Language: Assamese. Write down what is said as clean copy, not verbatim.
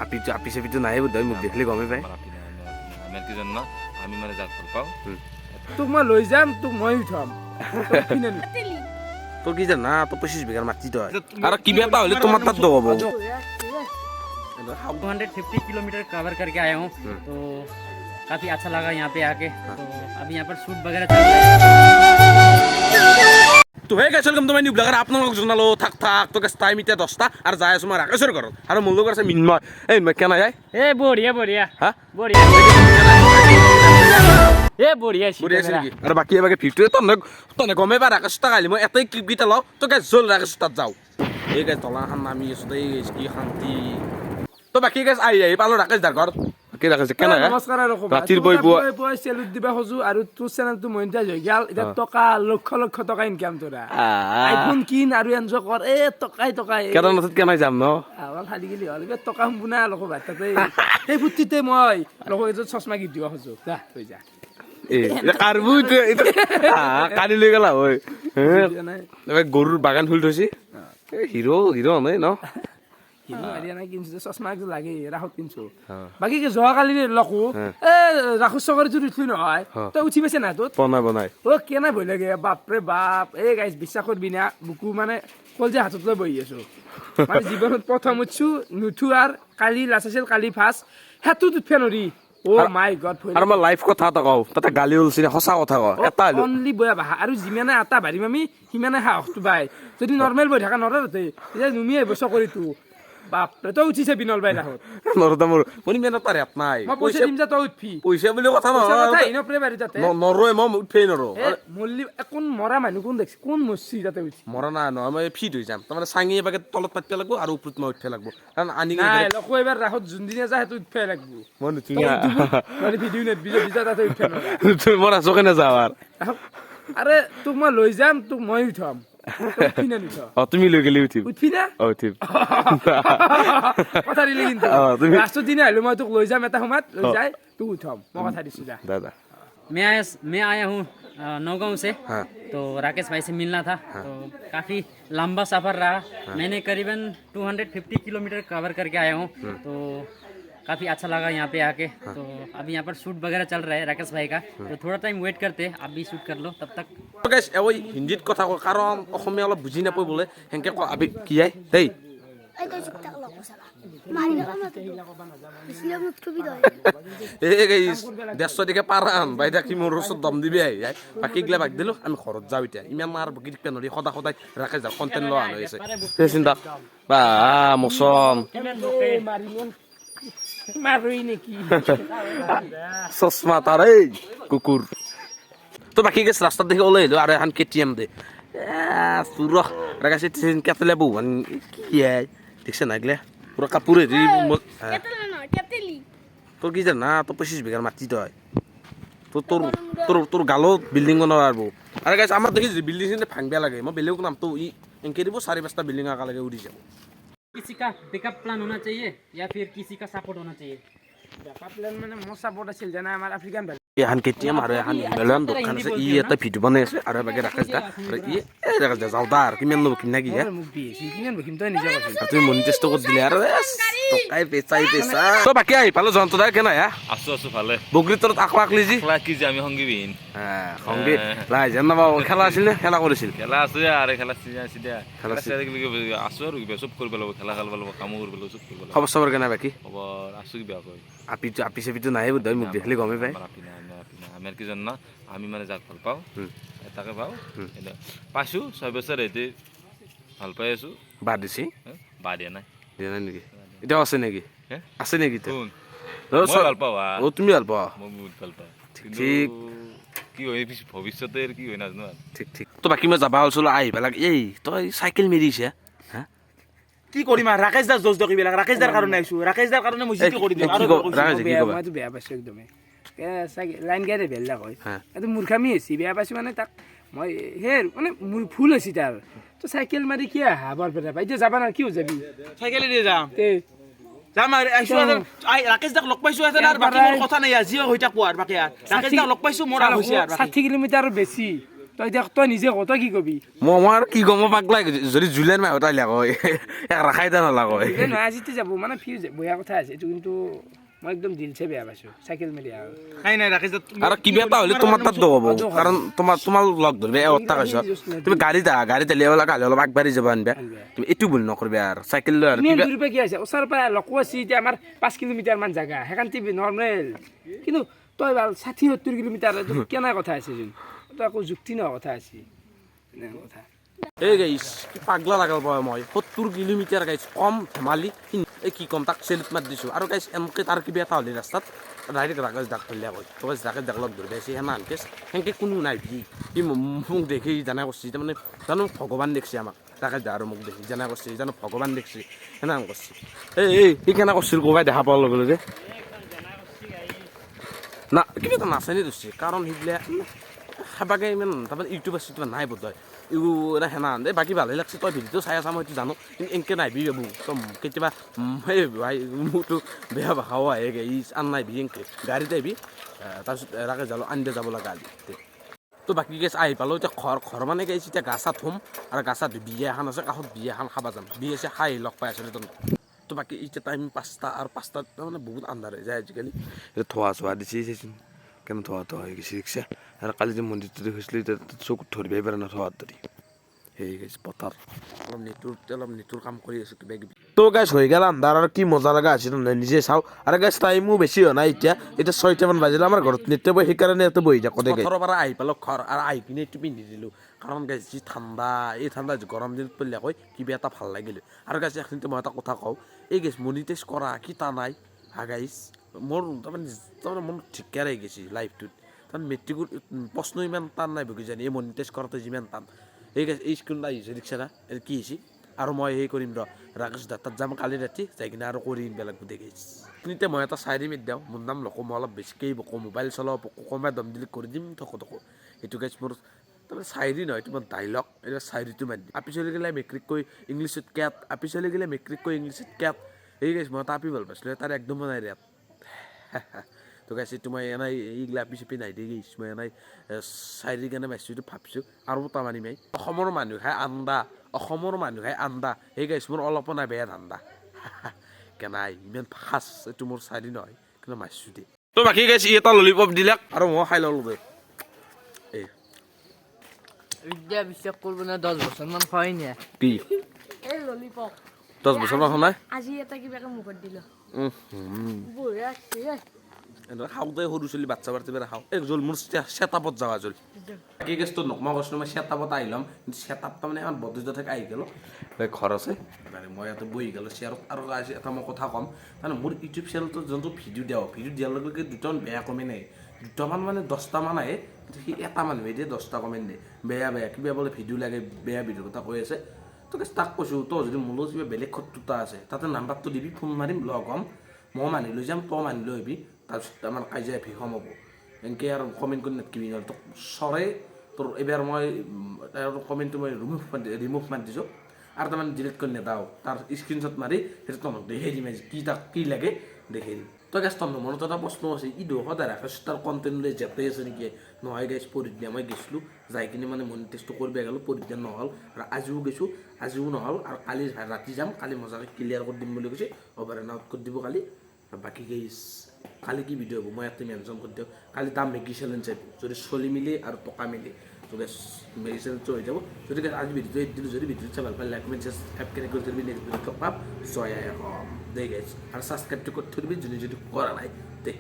আপিটো আপি চাপিটো নাই বোধ হয়, মোক দেখিলে গমেই পায়। আমাৰ আপি নাই, আমাৰ আপি নাই। আমি আৰু কি জান না, আমি মানে যাক ভাল পাওঁ। তোক মই লৈ যাম, তোক মই উঠাম। তই উঠবি নে নুঠবি? তোৰ কি জানা, তোৰ 25 বিঘাৰ মাটি তই আৰু কিবা এটা হ'লে তোমাৰ তাত দবাব। 250 किलोमीटर कवर करके आया हूँ, तो काफ़ी अच्छा लगा यहाँ पे आके। तो अभी यहाँ पर शूट वगैरह चल रहा है। তো hey guys, welcome to my new vlog। আপোনালোকক জনালো থাক থাক। তো গাইছ, টাইম এতিয়া 10টা আৰু যাই আছো মই ৰাকেশৰ ঘৰত আৰু মোৰ লগত আছে মিন্ময়। এই মিন্ময়, কেনে যায়? ए, बढ़िया बढ़िया। হা? बढ़िया, ए बढ़िया। বঢ়িয়া আছে নেকি? আৰু বাকী এবাৰ ভিডিঅ তনে গমেই পা, ৰাকেশ তাক আহিলে মই এটাই ক্লিপকেইটা লওঁ। তো গাইছ, জল ৰাকেশ তাত যাওঁ। এই গাইছ, দলাংখন নামি আছো দেই গাইছ, কি শান্তি। তো বাকী গাইছ, আহি আহি পালো ৰাকেশ দাৰ ঘৰত। বাকী ৰাকেশ, কেনে? নমস্কাৰ আৰু ক'বা। ৰাতিৰ বৈ পুৱা পুৱাই চেলুট দিবা খোজো আৰু তোৰ চেনেলটো মনিটাইজ হৈ গেল এতিয়া, টকা লক্ষ লক্ষ টকা ইনকাম তোৰা। আইফোন কিন আৰু এনজয় কৰ। এ টকাই টকাই। কেদাৰনাথত কেনে যাম ন? আমাৰ খালি গেলি হ'ল, এইবাৰ টকা সোমবো না লোক ভাত তাতে। সেই ফূৰ্তিতে মই লগৰ এজন চশমা গিফ্ট দিব খোজো, যা থৈ যা। এ কাৰবো কালি লৈ গ'লা হয়। দিয়া নাই। এবাৰ গৰুৰ বাগান খুলি থৈছি। এই হিৰো হিৰো নাই ন? হিৰো মাৰিয়া নাই, কিনছো যে চশমা একযোৰ লাগে, ৰাসত কিনছো। বাকী কি যোৱাকালি লখো এ ৰাসৰ চকৰিটোত উঠলি নহয়? তই উঠি পাইছে না তোত? বনাই বনাই। অ, কেনে ভয় লাগে, বাপৰে বাপ। এই গাইছ, বিশ্বাস কৰবি না, বুকু মানে কলজা হাতত লৈ বহি আছো। মানে জীৱনত প্ৰথম উঠছো, নুঠো আৰু। কালি লাষ্ট আছিল, কালি ফাৰ্ষ্ট, সেইটোত উঠবে নৰি। অ' মাই গড, ভয়। আৰু মই লাইভ কথা এটা কওঁ, তাতে গালি ওলছি, সঁচা কথা কওঁ এটা হ'লেও। অনলি বয়া ভাষা আৰু যিমানে আটা ভাৰিম আমি সিমানে সাহসটো পাই। যদি নৰ্মেল বহি থাকা নৰা তাতে, তেতিয়া নুমি আহিব চকৰিটো। বাপৰে, তই উঠি চাবি নলবাৰী ৰাসত। নৰোতা মোৰ ইমান এটা ৰেপ নাই। মই পইচা দিম যা, তই উঠবি। পইচা বুলি কথা পইচা কথা নহয়। আহি নপৰে বাৰু তাতে। নৰৱে, মই উঠেই নৰো। এ মল্লি, কোন মৰা মানুহ কোন দেখছি, কোন মৰছি তাতে উঠি? মৰা নাই নহয়, মই ফিট হৈ যাম। তাৰমানে চাঙি এবাকে তলত পাতিব লাগিব আৰু ওপৰত মই উঠিব লাগিব, কাৰণ আনি নাই লকো, এইবাৰ ৰাসত যোনদিনা যা সেইটো উঠবাই লাগিব। মই নুঠো। নহ'লে ভিডিঅ' নেদবি যদি যা তাতে উঠবে নোৱাৰা। মই ৰাজকে নাযাওঁ আৰু। আৰে তোক মই লৈ যাম, তোক মই উঠাম। তই উঠবি নে নুঠ? অ, তুমি লৈ গ'লে উঠিম। উঠবি না? অ, উঠিম। কথা দিলি কিন্তু। অ, তুমি লাষ্টৰ দিনা আহিলো মই তোক লৈ যাম, এটা সময়ত লৈ যাই তোক উঠাম, মই কথা দিছো, যা। দাদা। मैं आया हूँ नौगांव से। तो राकेश भाई से मिलना था। तो काफ़ी लंबा सफ़र रहा। मैंने करीबन 250 किलोमीटर कवर करके आया हूँ। तो काफ़ी अच्छा लगा यहाँ पे आके। तो अभी यहाँ पर शूट वगैरह चल रहा है राकेश भाई का, तो थोड़ा टाइम वेट करते हैं। आप भी शूट कर लो तब तक। গাইছ, এ হিন্দীত কথা কয়, কাৰণ অসমীয়া অলপ বুজি নাপায় বোলে। সেনকে কয় আবি কি আই দেই। এই তই চুপ থাক, লগ চালা মাৰি পেলাম না তোক। বেছি নুঠবি তই। এই গাইছ, 150 দিকে পাৰান বাইদা কি মোৰ ওচৰত দম দিবি আহি যায়। বাকী এইগিলা বাদ দিলোঁ, আমি ঘৰত যাওঁ এতিয়া। ইমান মাৰ বকি থাকিব নোৱাৰি। সদায় সদায় ৰাকেশ দাৰ কণ্টেণ্ট লোৱা হৈ আছে। সেই চিন্তা বা মোচন। মাৰোই নেকি? চশমা তাৰ, এই কুকুৰ। তো বাকী গেছ, ৰাস্তাত দেখি ওলাই আহিলোঁ আৰু এখন কেটিএম দে চুৰ ৰাকেশ কেটেলে বহু কি দেখছে না, এইগিলা পুৰা কাপোৰ হেৰি। কেটেলি নহয়, কেটেলি। তোৰ কি জানা, তোৰ 25 বিঘাৰ মাটি, তই তোৰ তোৰ তোৰ তোৰ গালত বিল্ডিং বনাব পাৰিব। আৰু গাইছ, আমাৰ দেখিছোঁ বিল্ডিং চিল্ডিং ভাঙিব লাগে। মই বেলেগক নামটো ই এনেকৈ দিব, চাৰি পাঁচটা বিল্ডিং একেলগে উৰি যাব। किसी का बैकअप प्लान होना चाहिए या फिर किसी का सपोर्ट होना चाहिए। বেকআপ প্লেন মানে মোৰ চাপৰ্ট আছিল জানা, আমাৰ আফ্ৰিকান ভাই। এখন কেটিএম আৰু এখন হিমালয়ান দোকান আছে। ই এটা ভিডিঅ' বনাই আছে আৰু বাকী ৰাকেশ দা আৰু ই এই ৰাকেশ দা যাওঁ দা আৰু কিমান ল'ব কিনা কি হে? মোক বিহেছি, কিমান বকিম, তই নিজে কচোন। আৰু তুমি মনিটাইজটো কৰি দিলে আৰু এ, টকাই পেচাই পেচা। তো বাকী আহি পালো। জয়ন্ত দা, কেনে হা? আছো আছো, ভালে। বগৰীৰ তলত আকলা আকলি যি খেলা কি যে আমি সংগীবিহীন। সংগীত লাই যেন নাপাওঁ। খেলা আছিল নে? খেলা কৰিছিল? খেলা আছে আৰু খেলা চিজন আছে দিয়া। খেলা খেলা চিজন আছো আৰু কিবা চব কৰিব লাগিব, খেলা খেলিব লাগিব, কামো কৰিব লাগিব, চব কৰিব লাগিব। খবৰ চবৰ কেনে বাকী? খবৰ আছো কিবা কৈ। আপিটো আপি চাপিটো নাই বোধ হয়, মোক দেখিলে গমেই পায়। আমাৰ আপি নাই, আমাৰ আপি নাই। আমি আৰু কি জান না, আমি মানে যাক ভাল পাওঁ তাকে পাওঁ। এতিয়া পাইছোঁ, 6 বছৰ এতিয়া ভাল পাই আছোঁ। বাদ দিছি? হে? বাদ দিয়া নাই। দিয়া নাই নেকি? এতিয়াও আছে নেকি? হে? আছে নেকি এতিয়া? কোন? অ, মই ভাল পাওঁ হা। অ, তুমি ভাল পোৱা? মই বহুত ভাল পাওঁ। কিন্তু ঠিক। কি হয় পিছ ভৱিষ্যতে কি হয় নাজানো আৰু। ঠিক ঠিক। তো বাকী মই যাবা ওলছিলো, আহি পেলাই এই তই চাইকেল মেৰিছে হা? কি কৰিম আৰু, ৰাকেশ দাস দোষ দকিবিলাক, ৰাকেশ দাৰ কাৰণে আহিছো, ৰাকেশ দাৰ কাৰণে মই যিটো কৰি দিম এই আৰু কি ক- কৈছো। ৰাকেশ, কি বেয়া ক'বা? মইতো বেয়া পাইছো একদমেই। এ চাগে লাইন গাড়ী বেলেগ হয়। হা। এইটো মূৰ্খামি হৈছে। বেয়া পাইছো মানে তাক মই সেই মানে মোৰ ভুল হৈছে তাৰ। তো চাইকেল মাৰি কি আহা বৰপেটা পৰা এতিয়া যাবা না কিয় যাবি? চাইকেলেদি যাম। তে যাম আৰু আহিছো আৰু ৰাকেশ দাক লগ পাইছো আৰু বাকী মোৰ কথা নাই আৰু, যি হৈ থাকো আৰু বাকী আৰু ৰাকেশ দাক লগ পাইছো, মোৰ আৰু হৈছে আৰু বাকী। 60 কিলোমিটাৰ বেছি। তই এতিয়া তই নিজে ক, তই কি কবি? মই আৰু কি ক'ম, মই পাগলা হৈ গৈছো। যদি জুলাই মাহত আহিলে আকৌ এক ৰাখাই দা নালাগে। এই নহয়, আজিতে যাব মানে ফিউজ বঢ়িয়া কথা আছে এইটো, কিন্তু মই একদম দিলছে বেয়া পাইছো চাইকেল মেলি আৰু। নাই নাই ৰাকেশ দা, আৰু কিবা এটা হ'লে তোমাৰ তাত দোষ হ'ব, কাৰণ তোমাৰ লগ ধৰিবে এসপ্তাহ কৈছ। তুমি গাড়ীত আহা, গাড়ীত আহিলে অলপ আহিলে অলপ আগবাঢ়ি যাবা আনবা। তুমি এইটো ভুল নকৰিবা আৰু চাইকেল লৈ আৰু ইমান কিবা দূৰৰ পৰা কি আছে, ওচৰৰ পৰা লকো আছে এতিয়া আমাৰ 5 কিলোমিটাৰ মান জাগা, সেইকাৰণে নৰ্মেল। কিন্তু তই ভাল 60-70 কিলোমিটাৰ এইটো কেনে কথা আছে যোন, তই একো যুক্তি নোহোৱা কথা আছে, এনেহেন কথা। এই গাইছ কি পাগলা লাগাল পাওঁ মই, 70 কিলোমিটাৰ গাইছ, কম ধেমালি। এই কি ক'ম, তাক চেলুট মাত দিছোঁ। আৰু গাইছ এনকে তাৰ কিবা এটা হ'লে ৰাস্তাত ডাইৰেক্ট ৰাকেশ দাক ধৰিলে কয়, তো গাইছ ৰাকেশ দাক লগ ধৰিব আহিছে সেনা আনকেছ সেনকে কোনো নাই ভি সি মোক দেখি জানা কৰছি, তাৰমানে জানো ভগৱান দেখছি আমাক, ৰাকেশ দা আৰু মোক দেখি জানা কৰছি, জানো ভগৱান দেখছি সেনা কৰছি। এই এই সি কেনে কৰছিল ক'বাই দেখা পোৱাৰ লগে লগে না কিবা এটা নাচনি ধৰছি, কাৰণ সেইগিলা খাবাকে ইমান তাৰমানে ইউটিউবাৰ চিউটিউবাৰ নাই বোধ হয়। ইউ এটা সেনা এই বাকী ভালে লাগছে, তই ভিডিঅ'টো চাই আছা মই সেইটো জানো, কিন্তু এনকে নাহিবি বাবু তই কেতিয়াবা সেই ভাই মোৰতো বেয়া ভাষাও আহে ই আন নাহিবি এনকে গাড়ীত আহিবি। তাৰপিছত ৰাকেশ যালো আনিব যাব লগা আজি। তো বাকী গেছ আহি পালোঁ এতিয়া ঘৰ, ঘৰ মানে গেছ এতিয়া গা চা ধুম আৰু গা চা ধুই বিয়া এখন আছে কাষত, বিয়া এখন খাব যাম, বিয়া আছে খাই লগ পাই আছোঁ তহঁতক। তো বাকী এতিয়া টাইম 5টা আৰু 5টাত তাৰমানে বহুত আন্ধাৰ হৈ যায় আজিকালি। এতিয়া ধোৱা চোৱা দিছে চাইছোন কেনে ধোৱা ধোৱা হৈ গৈছে ৰিক্সা। আৰু কালি যে মন্দিৰটো দেখিছিলোঁ এতিয়া চকুত ধৰিবই পৰা নাই ধোৱাত ধৰি। সেই গৈছে পথাৰ, অলপ নেটুৰ কাম কৰি আছোঁ কিবা কিবি। তো গাইছ হৈ গ'ল আন্ধাৰ আৰু কি মজা লগা হৈছে নহয় নিজে চাওঁ। আৰু গাইছ টাইমো বেছি হোৱা নাই এতিয়া, এতিয়া 6টামান বাজিলে, আমাৰ ঘৰত নেটে বহি সেইকাৰণে ইয়াতে বহি থাকোঁ দে। পথাৰৰ পৰা আহি পালোঁ ঘৰ আৰু আহি কিনে এইটো পিন্ধি দিলোঁ, কাৰণ গাইছ যি ঠাণ্ডা, এই ঠাণ্ডা গৰম দিনত পৰিলে কৈ কিবা এটা ভাল লাগিলে। আৰু গাইছ এইখিনিতে মই এটা কথা কওঁ, এই গাইছ মনিটাইজ কৰা কি টা নাই হা গাইছ, মোৰ তাৰমানে মোৰ ধিক্কাৰ আহি গৈছে লাইফটোত। কাৰণ মেট্ৰিকৰ প্ৰশ্ন ইমান টান নাই কিজানি, এই মনিটাইজ কৰাটো যিমান টান। এই গাইছ এই স্কুল আহিছে ৰিক্সা না কি হৈছে, আৰু মই সেই কৰিম ৰ ৰাকেশ দা তাত যাম কালি ৰাতি, যাই কিনে আৰু কৰি আনিব লাগিব দে গাইছ। এইখিনিতে মই এটা চাইৰি মিট দিওঁ, মোৰ নাম নকওঁ, মই অলপ বেছিকেই বকো, মোবাইল চলাওঁ বকো, কমাই দম দিলে কৰি দিম থকো থকো। সেইটো গাইছ মোৰ তাৰমানে চাইৰি নহয়, এইটো মোৰ ডাইলগ, এইটো চাইৰিটো মাৰি দিম। আপি চলি গ'লে মেট্ৰিক কৈ ইংলিছত কেট, আপি চলি গ'লে মেট্ৰিক কৈ ইংলিছত কেট। এই গাইছ মই এটা আপি ভাল পাইছিলোঁ, তাৰ একদমো নাই ৰেট। তো গাইছ এইটো মই এনেই এইগিলা আপি চাপি নাই দেই গাইছ, মই এনেই চাইৰিৰ কাৰণে মাৰিছোঁ, এইটো ভাবছোঁ আৰু এটা মাৰিম। এই অসমৰ মানুহ খাই আন্দা, অসমৰ মানুহ খাই আন্দা, সেই গাইছ মোৰ অলপো নাই বেয়া ধান্দা। কেনাই ইমান ফাষ্ট, এইটো মোৰ চাইৰি নহয় কিন্তু মাৰিছোঁ দেই। তো বাকী গাইছ ই এটা ললিপপ দিলাক আৰু মই খাই ল'লোঁ দে। এই বিদ্যা বিশ্বাস কৰিব না, 10 বছৰমান খোৱাই নাই। কি এই ললিপপ 10 বছৰমান হোৱা নাই? আজি এটা কিবাকে মুখত দিলো, বঢ়িয়া আছে। এনেকৈ খাওঁতে সৰু ছোৱালী বাচ্ছা বাচ্ছা খাওঁ। এই জোল মোৰ চেটআপত যাৱা জোল। বাকী গেছটো নকমা কৈছিলোঁ মই চেটআপত আহি ল'ম, কিন্তু চেটআপ তাৰমানে এখন বদলিত থাকে আহি গ'লোঁ। ঘৰ আছে মানে মই ইয়াতে বহি গ'লোঁ চেয়াৰত। আৰু আজি এটা মই কথা ক'ম, তাৰমানে মোৰ ইউটিউব চেনেলটোত যোনটো ভিডিঅ' দিওঁ, ভিডিঅ' দিয়াৰ লগে লগে দুটামান বেয়া কমেণ্ট আহে, দুটামান মানে 10টামান আহে, কিন্তু সি এটা মানুহে দিয়ে 10টা কমেণ্ট দিয়ে বেয়া বেয়া কিবা বোলে ভিডিঅ' লাগে, বেয়া ভিডিঅ'ৰ কথা কৈ আছে। তো তাক কৈছোঁ তই যদি মোৰ লগত কিবা বেলেগ শত্ৰুতা আছে তাতে নাম্বাৰটো দিবি, ফোন মাৰিম, লগ হ'ম, মই মানুহ লৈ যাম, তই মানুহ লৈ আহিবি, তাৰপিছত আমাৰ কাজিয়া ভীষম হ'ব। এনেকৈ আৰু কমেণ্ট কৰি নাথাকিবি, নহ'লে তোক চৰে তোৰ এইবাৰ মই তাৰ কমেণ্টটো মই ৰিমুভ মাৰি দিছোঁ আৰু তাৰমানে ডিলিট কৰি নেদাওঁ, তাৰ স্ক্ৰীনশ্বট মাৰি সেইটো তহঁতক দেখাই দিম আজি কি তাক কি লাগে দেখাই দিম। তই গাইছ তহঁতৰ মনত এটা প্ৰশ্ন আছে, ই সদায় ৰাকেশ তাৰ কণ্টেণ্ট লৈ জেপে আছে নেকি? নহয় গাইছ, পৰহিদিনা মই গৈছিলোঁ, যাই কিনে মানে মনিটাইজটো কৰিব গ'লোঁ, পৰহিদিনা নহ'ল, আৰু আজিও গৈছোঁ, আজিও নহ'ল, আৰু কালি ৰাতি যাম, কালি মজাকৈ ক্লিয়াৰ কৰি দিম বুলি কৈছে, অভাৰ এণ্ড আউট কৰি দিব কালি। আৰু বাকী গাইছ কালি কি ভিডিঅ' হ'ব মই ইয়াতে মেনশ্যন কৰি দিওঁ, কালি দাম মেগী চেলেঞ্জ আহিব, যদি চলি মিলি আৰু টকা মিলি তো গাইছ মেগী চেলেঞ্জটো হৈ যাব। যদি গাইছ আজি ভিডিঅ'টো এৰি দিলোঁ, যদি ভিডিঅ'টো চাই ভাল পালে লাইক কমেণ্ট ছাবস্ক্ৰাইব কেনে কৰি থৈ দিবি, নেক্সট ভিডিঅ'ত লগ পাম, জয় আই অসম দেই গাইছ, আৰু ছাবস্ক্ৰাইবটো কৰি থৈ দিবি যোনে যদি কৰা নাই দেই।